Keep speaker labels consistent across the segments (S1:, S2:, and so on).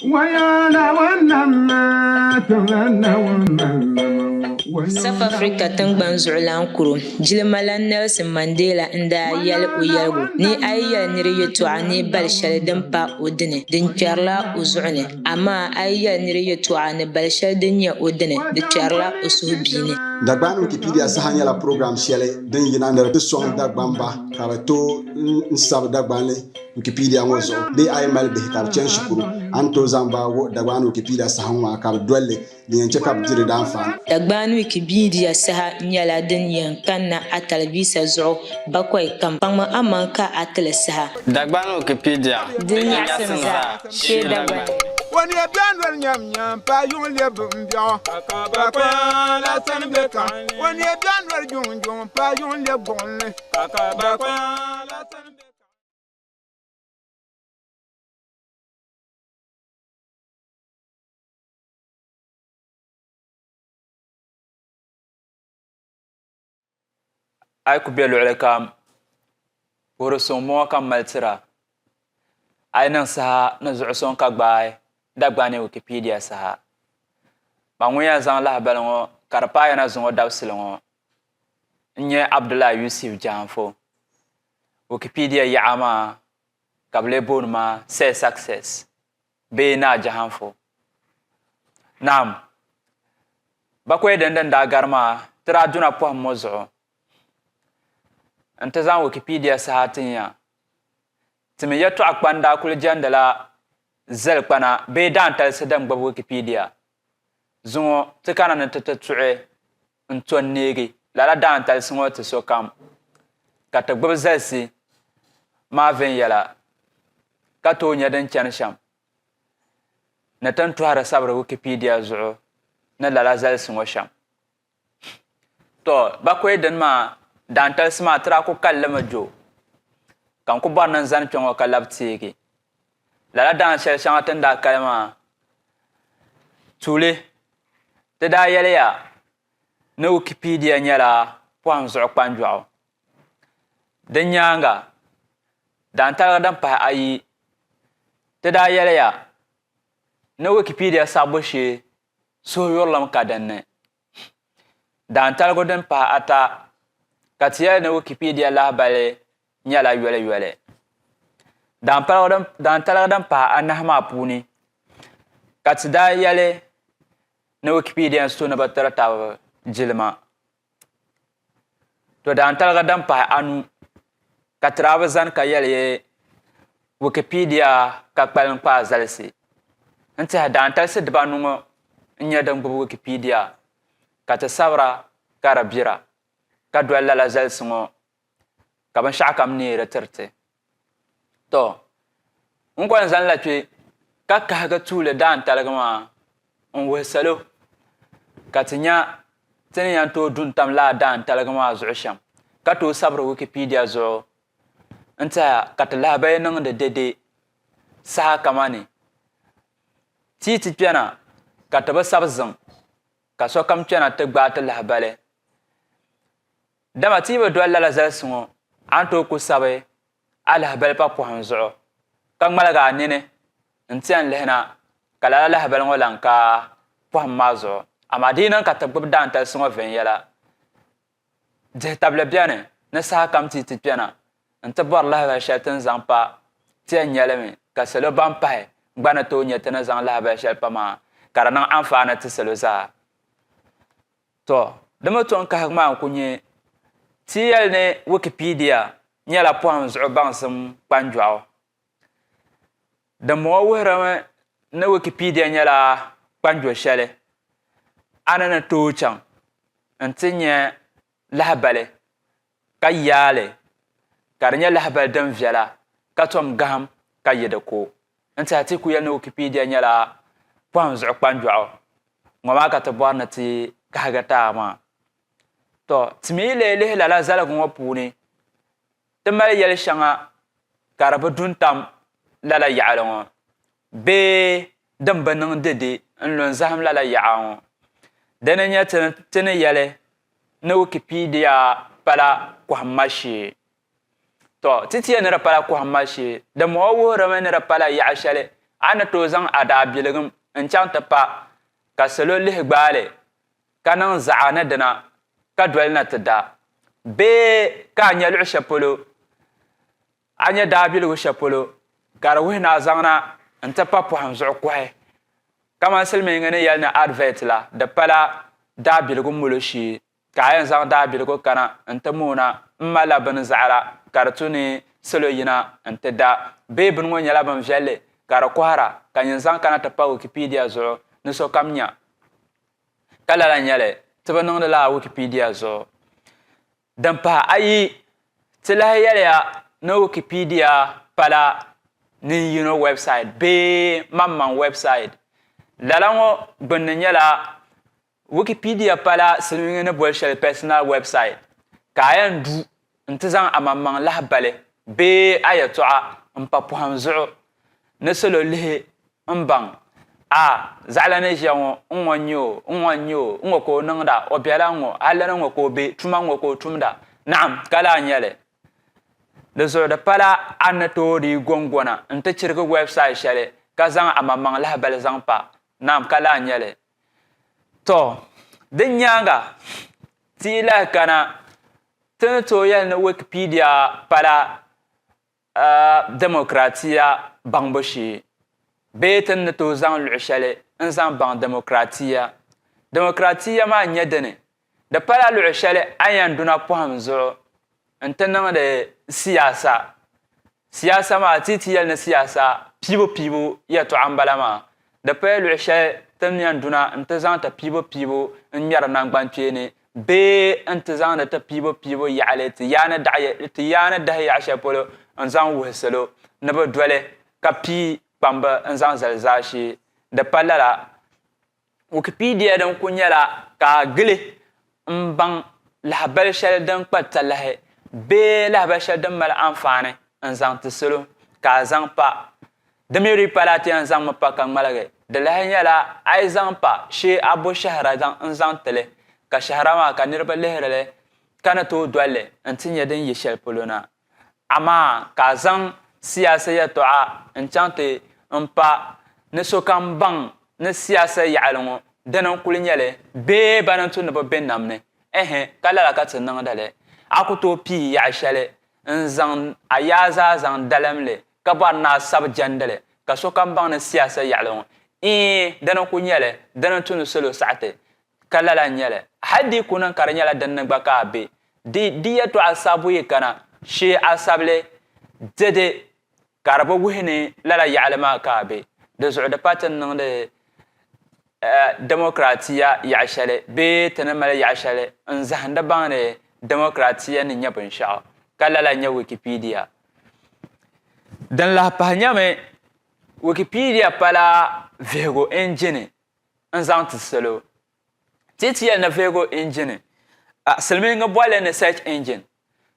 S1: South Africa tiŋgbani zuɣulan kuro, jilimalan Nelson Mandela n-daa yɛli o yɛligu ni a yi yɛli nir yɛtɔɣa ni bal shɛli din pa o dini, din kpɛrila o zuɣu ni, amaa a yi yɛli nir yɛtɔɣa ni bal shɛli din nyɛ o dini, di kpɛrila o suhu bia ni.
S2: Dagbani Wikipedia saha nyɛla program shɛli din yina ni di ti sɔŋ Dagbamba ka bɛ tooi n-sabi Dagbanli Wikipedia ŋɔ zuɣu bee a yi mali bihi ka bɛ chani shikuru a ni tooi zaŋ ba wuhi Dagbani Wikipedia saha ŋɔ maa ka bɛ doli li din yɛn chɛ ka bɛ di di daanfaani.
S1: Dagbani Wikimedia saha nyɛla din yɛn kanna a talivisa zuɣu bakɔi kam. Kpaŋmi amaŋ ka a ti li saha.
S3: Dagbani Wikipedia,
S1: Di nyaɣisim zaa, shee Dagbani.
S4: O ni bɛ noli nyam-nyam paai yuŋ lɛbbu m-biɛɣu, ka kpaŋ la sani be kaŋ. O ni bɛ noli juŋjuŋ paai yuŋ lɛb gbuɣinli, ka kpaŋ la sani be kaŋ.
S5: A yi ku be luɣili kam, puhiri suŋ m-bɔŋɔ ka m mali tira. A yi niŋ saha ni zuɣusuŋ ka gbaai Dagbani Wikipedia saha. Man ŋun yɛn zaŋ lahabali ŋɔ ka di paai ya na zuŋɔ dabisili ŋɔ n-nyɛ Abdulai Yusuf Jaanfo. Wikipedia yaɣa maa ka bɛ lee booni ma Sir Success bee Naa Jahanfo. Naam, bakɔi din din daa gari maa ti daa duna pɔhim ŋɔ zuɣu nti zaŋ Wikipedia saha tin ya. Ti mi yɛtɔɣa kpani daa kuli jɛndila zalikpana bee daantalisi din gbubi Wikipedia. Zuŋɔ ti kana ni ti ti tuɣi n-to n-neegi lala daantalisi ŋɔ ti sokam, ka ti gbubi zalisi maa viɛnyɛla ka tooi nya din chani shɛm ni ti ni tɔhiri sabiri Wikipedia zuɣu ni lala zalisi ŋɔ shɛm. Tɔ! Bakɔi dini maa daantalisi maa ti daa ku kali li mi jo, ka n ku bɔri ni n zani kpe ŋɔ ka labi teegi. Lala daan shɛli shɛŋa ti ni daa kali maa, tuuli ti daa yɛliya ni Wikipedia nyɛla pɔhim zuɣu kpanjɔɣu. Din nyaaŋa, daantaliga din pahi ayi, ti daa yɛliya ni Wikipedia sabbu shee suhuyurilim ka din ni. Daantaligu din pahi ata ka ti yɛli ni Wikipedia lahabali nyɛla yoliyoli. Daantaliga din pahi anahi maa puuni ka ti daa yɛli ni Wikipedians tu ni bɛ tiri taba jilima. To daantaliga din pahi anu ka ti daa bi zani ka yɛli Wikipedia ka kpalim kpaa zalisi. N tiɛha daantalisi dibanu ŋɔ n-nyɛ din gbubi Wikipedia ka ti sabira ka di bira ka doli lala zalisi ŋɔ ka binshɛɣu kam neeri tiri ti. Tɔ! N kɔŋ zanila kpe ka kahigi tuuli daantaligi maa n-wuhi salo ka ti nya ti ni yɛn tooi du n-tam lala daantaligi maa zuɣu shɛm ka tooi sabiri Wikipedia zuɣu n-tɛha ka ti lahabali niŋdi dede saha kamani ti yi ti kpɛna ka ti bi sabi ziŋ ka sokam kpɛna ti gbaai ti lahabali. Dama ti yi bi doli lala zalisi ŋɔ, a ni tooi ku sabi a lahabali pa pɔhim zuɣu, ka ŋmaligi a nini nti yɛn lihi na ka lala lahabali ŋɔ lan ka pɔhim maa zuɣu. Amaa di yi niŋ ka ti gbibi daantalisi ŋɔ viɛnyɛla, dihitabili beni ni sahakam ti yi ti kpɛna nti bɔri lahabali shɛli ti ni zaŋ pa, ti yɛn nya li mi ka salo ban pahi gba ni tooi nya ti ni zaŋ lahabali shɛli pa maa ka di niŋ anfaani ti salo zaa. Tɔ! Di mi to n-kahigi maa n-ku nyɛ ti yɛli ni Wikipedia nyɛla pɔhim zuɣu baŋsim kpanjɔɣu. Dimbɔŋɔ wuhirimi ni Wikipedia nyɛla kpanjɔ shɛli a ni ni tooi chaŋ nti nya lahabali ka yaai li ka di nyɛ lahabali din viɛla ka tom gahim ka yi di ko. N tɛha ti ku yɛli ni Wikipedia nyɛla pɔhim zuɣu kpanjɔɣu, ŋɔ maa ka ti bɔri ni ti kahigi taai maa. Tɔ! Ti mi yi lee lihi lala zaligu ŋɔ puuni, ti mali yɛl shɛŋa ka di bi du n-tam lala yaɣili ŋɔ bee din bi niŋ dede n-lu n-zahim lala yaɣa ŋɔ. Dini n-nyɛ ti ni yɛli ni Wikipedia pala kɔhimma shee. Tɔ! Ti ti yɛli ni di pala kɔhimma shee, dimbɔŋɔ wuhirimi ni di pala yaɣ shɛli A ni tooi zaŋ a daabiligim n-chaŋ ti pa ka salo lihi gbaai li ka niŋ zaɣa ni dina ka doli na ti da. Bee ka a nya luɣ shɛli polo, a nya daabiligu shɛli polo ka di wuhi ni a zaŋ na nti pa pɔhim zuɣu kɔhi. Kamani silimiingi ni yɛli ni advert la, di pala daabiligu molo shee ka a yɛn zaŋ daabiligu kana nti moona m-malila bini zaɣila ka di tu ni salo yina nti da bee bini ŋɔ nyɛla bin viɛlli ka di kɔhira ka nyin zaŋ kana ti pa Wikipedia zuɣu ni sokam nya. Ka lala n-nyɛ li, ti bi niŋdi lala Wikipedia zuɣu. Din pahi ayi, ti lahi yɛliya ni Wikipedia pala nin yino website bee maŋmaŋ website. Lala ŋɔ gbunni nyɛla Wikipedia pala silimiingi ni boli shɛli personal website ka a yɛn du nti zaŋ amaŋmaŋ lahabali bee a yɛltɔɣa m-pa pɔhim zuɣu ni salo lihi m-baŋ a zaɣila ni ʒiya ŋɔ n-ŋɔ n-nyɛ o, n-ŋɔ n-nyɛ o, n-ŋɔ ka o niŋda, o bela n-ŋɔ, hali ni ŋɔ ka o be, tuma ŋɔ ka o tumda. Naam, ka laa n-nyɛ li. Di zuɣu di pala a ni tooi dii gɔŋgɔna nti chirigi website shɛli ka zaŋ amaŋmaŋ lahabali zaŋ pa. Naam, ka laa n-nyɛ li. Tɔ! Din nyaaŋa, ti yi lahi kana, ti ni tooi yɛli ni Wikipedia pala demokiratiya baŋbu shee bee ti ni ni tooi zaŋ luɣ shɛli n-zaŋ baŋ demokiratiya. Demokiratiya maa n-nyɛ dini? Di pala luɣ shɛli a ni yɛn duna pɔhim zuɣu nti niŋdi siyaasa. Siyaasa maa, ti yi ti yɛli ni siyaasa piibupiibu yɛtɔɣa m-bala maa. Di pala luɣ shɛli ti ni yɛn duna nti zaŋ ti piibupiibu n-ŋmɛri naŋgbankpeeni bee nti zaŋdi ti piibupiibu yaɣili ti yaa ni dahi yaɣ shɛli polo n-zaŋ wuhi salo ni bɛ doli ka pii kpamba n-zaŋ zali zaashee. Di pa lala. Wikipedia din kuli nyɛla ka a gili n-baŋ lahabali shɛli din kpa talahi bee lahabali shɛli din mali anfaani n-zaŋ ti salo ka a zaŋ pa. Di mi di pala a ti yɛn zaŋmi pa ka ŋmaligi. Di lahi nyɛla a yi zaŋ pa shee a bo shɛhira n-zaŋ ti li ka shɛhira maa ka niriba lihiri li ka ni tooi doli li nti nya din yi shɛli polo na. Amaa ka a zaŋ siyaasa yɛtɔɣa n-chaŋ ti m-pa ni sokam baŋ ni siyaasa yaɣili ŋɔ dini n-kuli nyɛ li bee bana n-tu ni bɛ be nam ni. Ɛhɛ, ka lala ka ti niŋdi li. A ku tooi pii yaɣ shɛli n-zaŋ a yaa zaa zaŋ dalim li ka bɔri ni a sabi jɛndi li ka sokam baŋ ni siyaasa yaɣili ŋɔ, iin, dini n-kuli nyɛ li, dini n-tu ni salo saɣi ti. Ka lala n-nyɛ li, hal di yi ku niŋ ka di nyɛla din ni gba ka a be, di di yɛtɔɣa sabbu yi kana, shee a sabi li dɛde ka di bi wuhi ni lala yaɣili maa ka a be. Di zuɣu di pa ti ni niŋdi demokiratiya yaɣ shɛli bee ti ni mali yaɣ shɛli n-zahindi baŋdi demokiratiya ni nyɛ binshɛɣu, ka lala n-nyɛ Wikipedia. Din lahi pahi nyɛmi, Wikipedia pala vihigu injini n-zaŋ ti salo. Ti ti yɛli ni vihigu injini, silimiingi boli li ni search engine.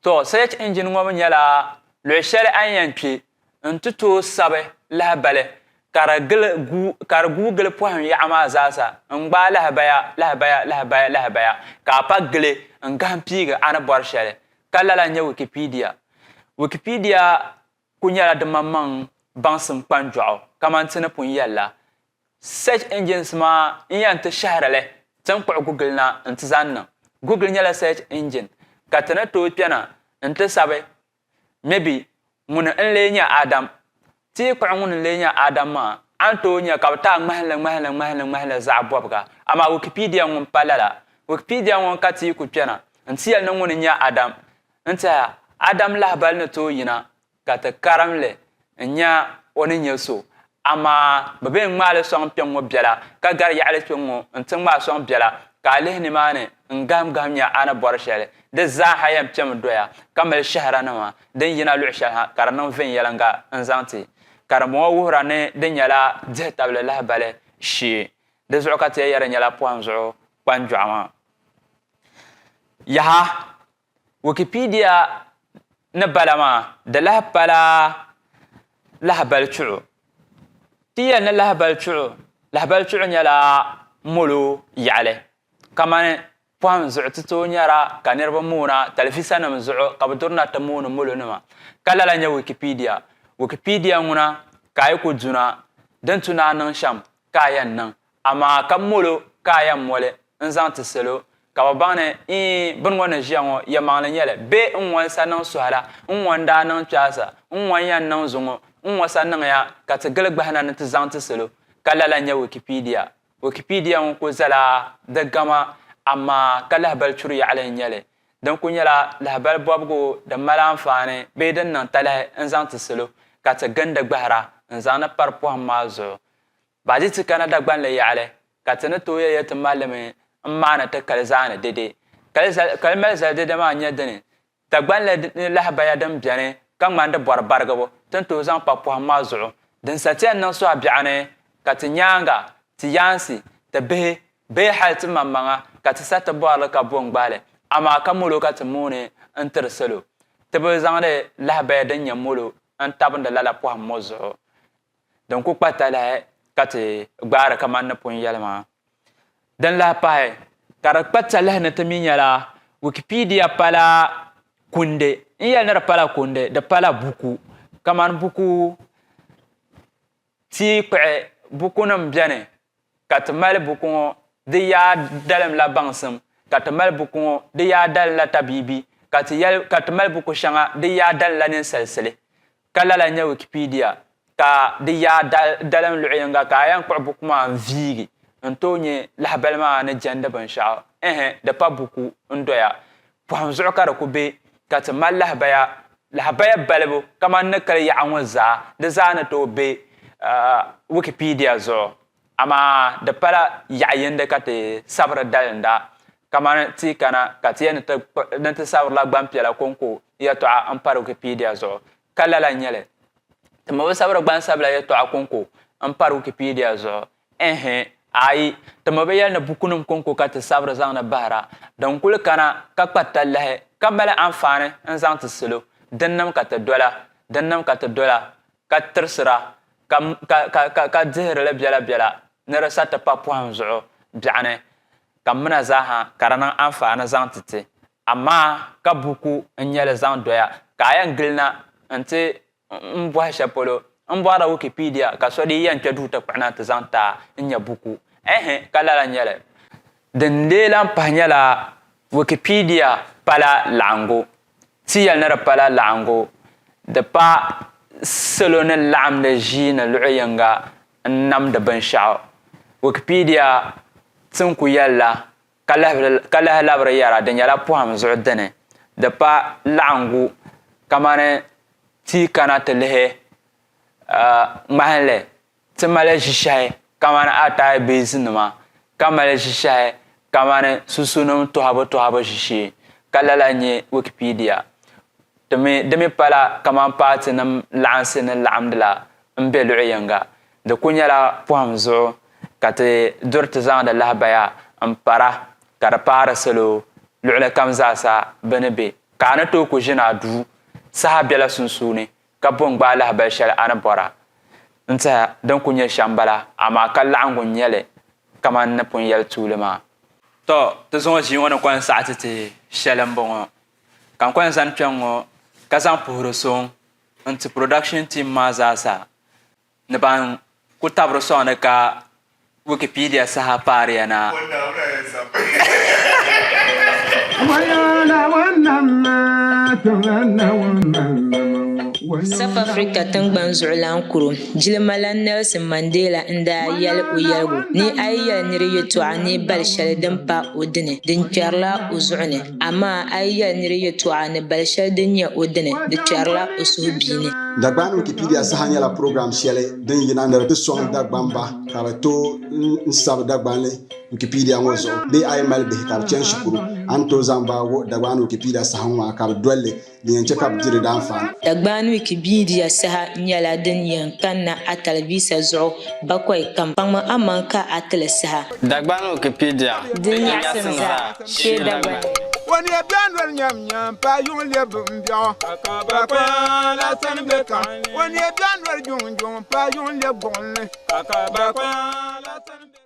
S5: To search engine ŋɔ mi nyɛla luɣi shɛli a ni yɛn kpe n-ti tooi sabi lahabali ka di gili ka di guui gili pɔhim yaɣa maa zaasa n-gbaai lahabaya lahabaya lahabaya lahabaya ka a pa gili n-gahim piigi a ni bɔri shɛli ka lala n-nyɛ Wikipedia. Wikipedia kuli nyɛla di maŋmaŋ baŋsim kpanjɔɣu kamani ti ni pun yɛli la. Search engines maa n-yɛn ti shɛhiri li ti ni kpuɣi Google na nti zaŋ niŋ. Google nyɛla search engine ka ti ni tooi kpɛna nti sabi maybe ŋuni n-lee nyɛ Adam. Ti yi kpuɣi ŋuni n-lee nyɛ Adam maa, a ni tooi nya ka bɛ ti a ŋmahinli ŋmahinli ŋmahinli ŋmahinli zaɣ bɔbiga. Amaa Wikipedia ŋun pa lala. Wikipedia ŋɔ ka ti yi ku kpɛna nti yɛli ni ŋuni n-nyɛ Adam, n tɛha Adam lahabali ni tooi yina ka ti karim li n-nya o ni nyɛ so. Amaa bɛ bee n-ŋmaai li sɔŋ kpe ŋ-ŋɔ biɛla, ka gari yaɣili kpe ŋ-ŋɔ nti ŋmaai sɔŋ biɛla, ka a lihi nimaani n-gahimgahim nya a ni bɔri shɛli. Di zaa ha yɛn kpɛmi doya ka mali shɛhiranima din yina luɣ shɛli ha ka di niŋ viɛnyɛliŋga n-zaŋ ti. Ka dimbɔŋɔ wuhira ni di nyɛla dihitabili lahibali shee. Di zuɣu ka ti yɛn yɛli di nyɛla pɔhim zuɣu kpanjɔɣu maa. Yaha! Wikipedia ni bala maa, di lahi pala lahabali chuɣu. Ti yɛli ni lahabali chuɣu, lahabali chuɣu nyɛla molo yaɣili. Kamani pɔhim zuɣu ti tooi nyara ka niriba moona talivisanima zuɣu ka bɛ durina ti mooni molonima. Ka lala nyɛ Wikipedia. Wikipedia ŋuna ka a yi ku duna. Din tu ni a niŋ shɛm ka a yɛn niŋ, amaa ka molo ka a yɛn moli n-zaŋ ti salo ka bɛ baŋ ni iin bini ŋɔ ni ʒiya ŋɔ yɛmaŋli n-nyɛ li bee n ŋɔ n-sa niŋ suhila, n ŋɔ n-daa niŋ kpiasa, n ŋɔ n-yɛn niŋ zuŋɔ, n ŋɔ sa niŋya ka ti gili gbahina ni ti zaŋ ti salo. Ka lala n-nyɛ Wikipedia. Wikipedia ŋɔ kuli zala di gama amaa ka lahabali churi yaɣili n-nyɛ li. Din kuli nyɛla lahabali bɔbigu din mali anfaani bee din niŋ talahi n-zaŋ ti salo ka ti gindi gbahira n-zaŋdi pari pɔhim maa zuɣu. Baji ti kana Dagbanli yaɣili ka ti ni tooi yɛli ti mali li mi m-maani ti kali zaani dede. Kali mali zali dede maa n-nyɛ dini, Dagbanli ni lahabaya din beni ka ŋmani di bɔri barigibu ti ni tooi zaŋ pa pɔhim maa zuɣu. Din sa ti yɛn niŋ suhi biɛɣu ni ka ti nyaaŋa, ti yaansi, ti bihi bee hali ti maŋmaŋa ka ti sa ti bɔri li ka bo n-gbahi li, amaa ka molo ka ti mooni n-tiri salo. Ti bi zaŋdi lahabaya din nyɛ molo n-tabindi lala pɔhim ŋɔ zuɣu. Din ku kpa talahi ka ti gbaari kamani ni pun yɛli maa. Din lahi pahi ka di kpa talahi ni ti mi nyɛla Wikipedia pala kundi. N yɛli ni di pala kundi, di pala buku. Kamani buku tia kpuɣi bukunima beni ka ti mali buku ŋɔ di yaa dalimla baŋsim, ka ti mali buku ŋɔ di yaa dalimla tabiibi, ka ti yɛli ka ti mali buku shɛŋa di yaa dalimla ninsalisili. Ka lala n-nyɛ Wikipedia ka di yaa dalim luɣ yiŋga ka a yɛn kpuɣi buku maa n-viigi n-tooi nya lahabali maa ni jɛndi binshɛɣu. Ɛhɛ, di pa buku n-doya. Pɔhim zuɣu ka di ku be ka ti mali lahabaya, lahabaya balibu kamani ni kali yaɣa ŋɔ zaa, di zaa ni tooi be Wikipedia zuɣu. Amaa di pala yaɣ yindi ka ti sabiri dalinda kamani ti kana ka ti yɛn ni ti sabirila gbampiɛla kɔŋko yɛtɔɣa m-pari Wikipedia zuɣu. Ka lala n-nyɛ li, ti mi bi sabiri gbansabila yɛtɔɣa kɔŋko m-pari Wikipedia zuɣu. Ɛɛh, ayi, ti mi bi yɛli ni bukunim kɔŋko ka ti sabiri zaŋdi bahira. Din kuli kana ka kpa talahi ka mali anfaani n-zaŋ ti salo, dinnim ka ti dola, dinnim ka ti dola ka tirisira ka, ka, ka, ka, ka dihiri li biɛlabiɛla ni di sa ti pa pɔhim zuɣu biɛɣuni ka mina zaaha ka di niŋ anfaani zaŋ ti ti. Amaa ka buku n-nyɛ li zaŋ doya ka a yɛn gili na nti m bɔhi shɛli polo m bɔrila Wikipedia ka so dii yɛn kpe duu ti kpuɣi na nti zaŋ ti a n-nya buku. Ɛɛhi, ka lala n-nyɛ li. Din lee lan pahi nyɛla Wikipedia pala laɣingu. Ti yɛli ni di pala laɣingu, di pa salo ni laɣimdi ʒiini luɣ yiŋga n-namdi binshɛɣu. Wikipedia ti ni ku yɛli la ka lahi labiri yɛra di nyɛla pɔhim zuɣu dini. Di pa laɣingu kamani ti kana ti lihi ŋmahinli ti mali ʒishɛhi kamani Atai beezinima, ka mali ʒishɛhi kamani susunim tɔhibu tɔhibu ʒishee, ka lala nyɛ Wikipedia. Di mi di mi pala kamani paatinim laɣinsi ni laɣimdi la m-be luɣ yiŋga. Di kuli nyɛla pɔhim zuɣu ka ti duri ti zaŋdi lahabaya m-para ka di paari salo luɣili kam zaasa bɛ ni be. Ka a ni tooi ku ʒini a duu saha bela sunsuuni ka bo n-gbaai lahabali shɛli a ni bɔra n-tɛha din kul nyɛ shɛm bala, amaa ka laɣiŋgu n-nyɛ li kaman n ni pun yɛli tuuli maa. Tɔ! Ti zuŋɔ ʒii ŋɔ ni kɔŋ saɣi ti ti shɛli m-bɔŋɔ, ka n kɔŋ zani kpɛŋ-ŋɔ ka zaŋ puhiri suŋ n-ti production team maa zaasa ni ban ku tabiri sɔŋdi ka Wikipedia saha paariya na.
S1: South Africa tiŋgbani zuɣulan kuro, jilimalan Nelson Mandela n-daa yɛli o yɛligu ni a yi yɛli nir yɛtɔɣa ni bali shɛli din pa o dini, din kpɛrila o zuɣu ni, amaa a yi yɛli nir yɛtɔɣa ni bali shɛli din nyɛ o dini, di kpɛrila o suhu bia ni.
S2: Dagbani Wikipedia saha nyɛla program shɛli din yina ni di ti sɔŋ Dagbamba ka bɛ tooi n-sabi Dagbanli Wikipedia ŋɔ zuɣu bee a yi mali bihi ka bɛ chani shikuru a ni tooi zaŋ ba wuhi Dagbani Wikipedia saha ŋɔ maa ka bɛ doli li din yɛn che ka bɛ di di daanfaani.
S1: Dagbani Wikimedia saha nyɛla din yɛn kanna a talivisa zuɣu bakɔi kam. Kpaŋmi amaŋ ka a ti li saha.
S3: Dagbani Wikipedia,
S1: Di nyaɣisim zaa, shee Dagbani.
S4: O ni bɛ noli nyam nyam pa yuŋ lɛbi m-biɛɣu. Bakɔi la sani bɛ kam. O ni bɛ noli juŋ juŋ pa yuŋ lɛbi gbuɣinli. Bakɔi la sani bɛ.